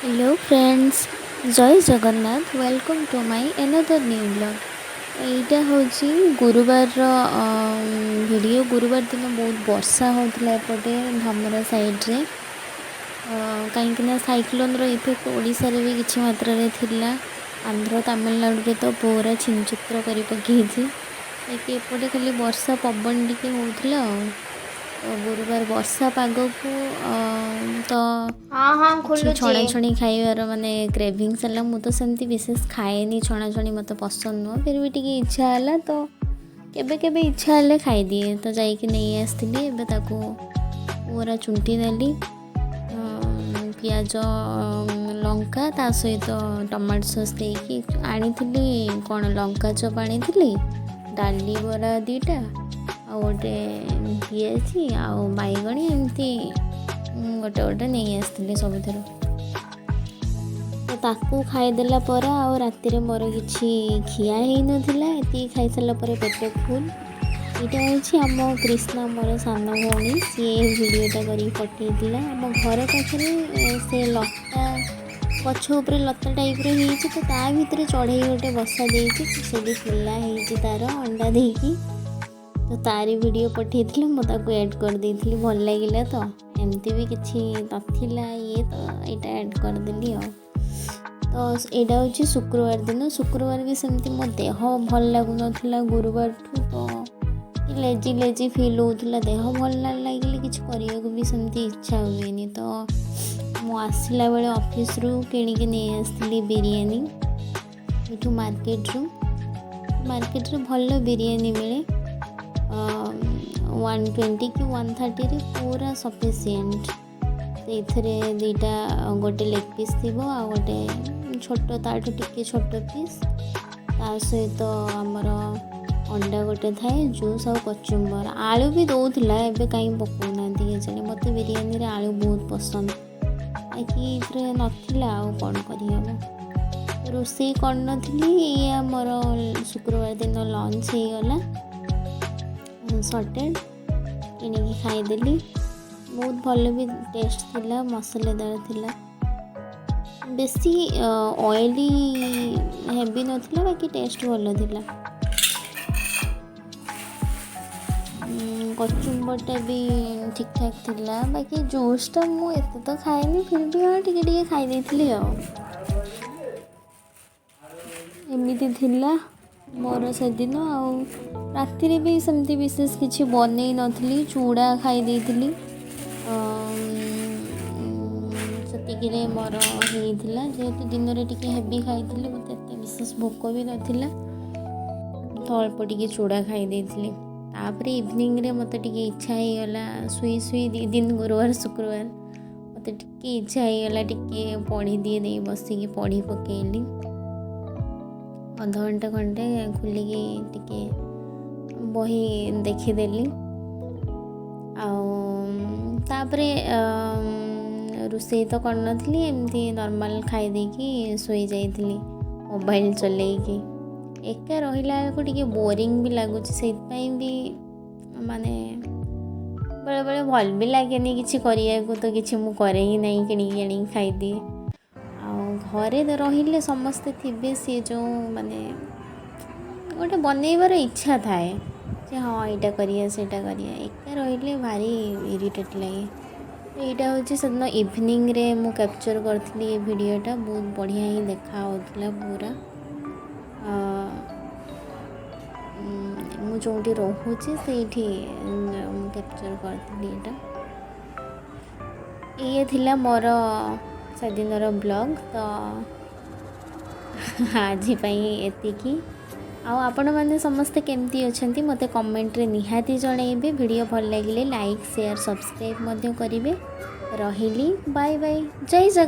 Hello friends, Jay Jagannath. Welcome to my another new vlog. ଏଇଟା ହେଉଛି ଗୁରୁବାରର video. ଗୁରୁବାର ଦିନ ବହୁତ ବର୍ଷା ହେଉଥିଲା ଏପଟେ ଧାମରା ସାଇଡ଼୍ରେ, କାହିଁକିନା ସାଇକ୍ଲୋନ୍ର ଇଫେକ୍ଟ ଓଡ଼ିଶାରେ ବି କିଛି ମାତ୍ରାରେ ଥିଲା। ଆନ୍ଧ୍ର, ତାମିଲନାଡ଼ୁରେ ତ ପୁରା ଛିନଛତ୍ର କରି ପକେଇଛି। ବାକି ଏପଟେ ଖାଲି ବର୍ଷା ପବନ ଟିକେ ହେଉଥିଲା। ଆଉ ତ ଗୁରୁବାର ବର୍ଷା ପାଗକୁ ତ ହଁ, କିଛି ଖୋଲୁଛି। ଛଣାଛଣି ଖାଇବାର ମାନେ କ୍ରେଭିଙ୍ଗସ୍ ହେଲା। ମୁଁ ତ ସେମିତି ବିଶେଷ ଖାଏନି ଛଣାଛଣି, ମୋତେ ପସନ୍ଦ ନୁହଁ। ଫିର୍ ବି ଟିକେ ଇଚ୍ଛା ହେଲା, ତ କେବେ କେବେ ଇଚ୍ଛା ହେଲେ ଖାଇଦିଏ। ତ ଯାଇକି ନେଇ ଆସିଥିଲି। ଏବେ ତାକୁ ପୁରା ଚୁଣ୍ଟି ନେଲି, ପିଆଜ, ଲଙ୍କା, ତା ସହିତ ଟମାଟୋ ସସ୍ ଦେଇକି। ଆଣିଥିଲି କ'ଣ, ଲଙ୍କା ଚପ୍ ଆଣିଥିଲି, ଡାଲି ବରା ଦୁଇଟା, ଆଉ ଗୋଟେ ପିଆଜି ଆଉ ବାଇଗଣୀ, ଏମିତି ଗୋଟେ ଗୋଟେ ନେଇ ଆସିଥିଲି ସବୁଥିରୁ। ତ ତାକୁ ଖାଇଦେଲା ପରେ ଆଉ ରାତିରେ ମୋର କିଛି ଖିଆ ହେଇନଥିଲା। ଏତିକି ଖାଇସାରିଲା ପରେ ପେଟ ଫୁଲ୍। ଏଇଟା ହେଉଛି ଆମ କ୍ରିଷ୍ଣା, ମୋର ସାନ ଭଉଣୀ। ସିଏ ଭିଡ଼ିଓଟା କରିକି ପଠେଇଥିଲା। ଆମ ଘର ପାଖରେ ସେ ଲତା ଗଛ ଉପରେ ଲତା ଟାଇପ୍ର ହେଇଛି, ତ ତା ଭିତରେ ଚଢ଼େଇ ଗୋଟେ ବସା ଦେଇଛି। ତ ସେଠି ପିଲା ହେଇଛି ତାର ଅଣ୍ଡା ଦେଇକି। ତ ତାରି ଭିଡ଼ିଓ ପଠେଇଥିଲା, ମୁଁ ତାକୁ ଆଡ଼୍ କରିଦେଇଥିଲି। ଭଲ ଲାଗିଲା ତ, ଏମିତି ବି କିଛି ନଥିଲା ଇଏ, ତ ଏଇଟା ଆଡ଼୍ କରିଦେଲି। ଆଉ ତ ଏଇଟା ହେଉଛି ଶୁକ୍ରବାର ଦିନ। ଶୁକ୍ରବାର ବି ସେମିତି ମୋ ଦେହ ଭଲ ଲାଗୁନଥିଲା ଗୁରୁବାରଠୁ, ତ ଲେଜି ଲେଜି ଫିଲ୍ ହେଉଥିଲା। ଦେହ ଭଲ ନ ଲାଗିଲେ କିଛି କରିବାକୁ ବି ସେମିତି ଇଚ୍ଛା ହୁଏନି। ତ ମୁଁ ଆସିଲା ବେଳେ ଅଫିସରୁ କିଣିକି ନେଇ ଆସିଥିଲି ବିରିୟାନୀ ଏଠୁ ମାର୍କେଟରୁ। ମାର୍କେଟରେ ଭଲ ବିରିୟାନୀ ମିଳେ, 120 କି 130ରେ ପୁରା ସଫିସିଏଣ୍ଟ। ସେଇଥିରେ ଦୁଇଟା, ଗୋଟେ ଲେଗ୍ ପିସ୍ ଥିବ ଆଉ ଗୋଟେ ଛୋଟ, ତାଠୁ ଟିକେ ଛୋଟ ପିସ୍, ତା ସହିତ ଆମର ଅଣ୍ଡା ଗୋଟେ ଥାଏ, ଜୁସ୍ ଆଉ କଚୁମ୍ବର। ଆଳୁ ବି ଦେଉଥିଲା, ଏବେ କାହିଁ ପକାଉନାହାନ୍ତି କେଜାଣି। ମୋତେ ବିରିୟାନୀରେ ଆଳୁ ବହୁତ ପସନ୍ଦ, ବାକି ଏଥିରେ ନଥିଲା, ଆଉ କ'ଣ କରିହେବ? ରୋଷେଇ କରିନଥିଲି। ଇଏ ଆମର ଶୁକ୍ରବାର ଦିନ ଲଞ୍ଚ ହେଇଗଲା, ସର୍ଟେଡ଼। କିଣିକି ଖାଇଦେଲି। ବହୁତ ଭଲ ବି ଟେଷ୍ଟ ଥିଲା, ମସଲାଦାର ଥିଲା, ବେଶୀ ଅଏଲି ହେଭି ନଥିଲା, ବାକି ଟେଷ୍ଟ ଭଲ ଥିଲା। କଚୁମ୍ବରଟା ବି ଠିକ୍ ଠାକ୍ ଥିଲା। ବାକି ଜୁସ୍ଟା ମୁଁ ଏତେ ତ ଖାଏନି, ଫିର୍ ବି ହଁ, ଟିକେ ଟିକେ ଖାଇ ଦେଇଥିଲି। ଆଉ ଏମିତି ଥିଲା ମୋର ସେଦିନ। ଆଉ ରାତିରେ ବି ସେମିତି ବିଶେଷ କିଛି ବନେଇ ନଥିଲି, ଚୁଡ଼ା ଖାଇ ଦେଇଥିଲି। ସେତିକିରେ ମୋର ହେଇଥିଲା। ଯେହେତୁ ଦିନରେ ଟିକେ ହେଭି ଖାଇଥିଲି, ମୋତେ ଏତେ ବିଶେଷ ଭୋକ ବି ନଥିଲା, ତ ଅଳ୍ପ ଟିକେ ଚୁଡ଼ା ଖାଇ ଦେଇଥିଲି। ତାପରେ ଇଭିନିଂରେ ମୋତେ ଟିକେ ଇଚ୍ଛା ହେଇଗଲା, ଶୋଇ ଶୋଇ 2 ଦିନ, ଗୁରୁବାର ଶୁକ୍ରବାର, ମୋତେ ଟିକେ ଇଚ୍ଛା ହେଇଗଲା ଟିକେ ପଢ଼ିଦିଏ ଦେଇ ବସିକି ପଢ଼ି ପକେଇଲି ଅଧଘଣ୍ଟା ଖଣ୍ଡେ। ଖୋଲିକି ଟିକେ ବହି ଦେଖିଦେଲି। ଆଉ ତାପରେ ରୋଷେଇ ତ କରିନଥିଲି, ଏମିତି ନର୍ମାଲ୍ ଖାଇ ଦେଇକି ଶୋଇଯାଇଥିଲି ମୋବାଇଲ୍ ଚଲେଇକି। ଏକା ରହିଲା ବେଳକୁ ଟିକେ ବୋରିଂ ବି ଲାଗୁଛି, ସେଇଥିପାଇଁ ବି ମାନେ ବେଳେବେଳେ ଭଲ ବି ଲାଗେନି କିଛି କରିବାକୁ, ତ କିଛି ମୁଁ କରେ ହିଁ ନାହିଁ, କିଣିକି ଆଣିକି ଖାଇଦିଏ। ଆଉ ଘରେ ରହିଲେ ସମସ୍ତେ ଥିବେ, ସିଏ ଯେଉଁ ମାନେ ଗୋଟେ ବନେଇବାର ଇଚ୍ଛା ଥାଏ ଯେ ହଁ, ଏଇଟା କରିବା, ସେଇଟା କରିବା। ଏକା ରହିଲେ ଭାରି ଇରିଟେଟ୍ ଲାଗେ। ଏଇଟା ହେଉଛି ସେଦିନ ଇଭିନିଂରେ ମୁଁ କ୍ୟାପଚର୍ କରିଥିଲି ଏ ଭିଡ଼ିଓଟା। ବହୁତ ବଢ଼ିଆ ହିଁ ଦେଖା ହେଉଥିଲା ପୁରା। ମୁଁ ଯେଉଁଠି ରହୁଛି ସେଇଠି ମୁଁ କ୍ୟାପଚର୍ କରିଥିଲି ଏଇଟା। ଇଏ ଥିଲା ମୋର ସେଦିନର ବ୍ଲଗ୍। ତ ଆଜି ପାଇଁ ଏତିକି। ଆଉ ଆପଣମାନେ ସମସ୍ତେ କେମିତି ଅଛନ୍ତି, ମୋତେ କମେଣ୍ଟରେ ନିହାତି ଜଣାଇବେ। ଭିଡ଼ିଓ ଭଲ ଲାଗିଲେ ଲାଇକ୍, ସେୟାର, ସବସ୍କ୍ରାଇବ୍ ମଧ୍ୟ କରିବେ। ରହିଲି, ବାଏ ବାଏ, ଜୟ ଜଗନ୍ନାଥ।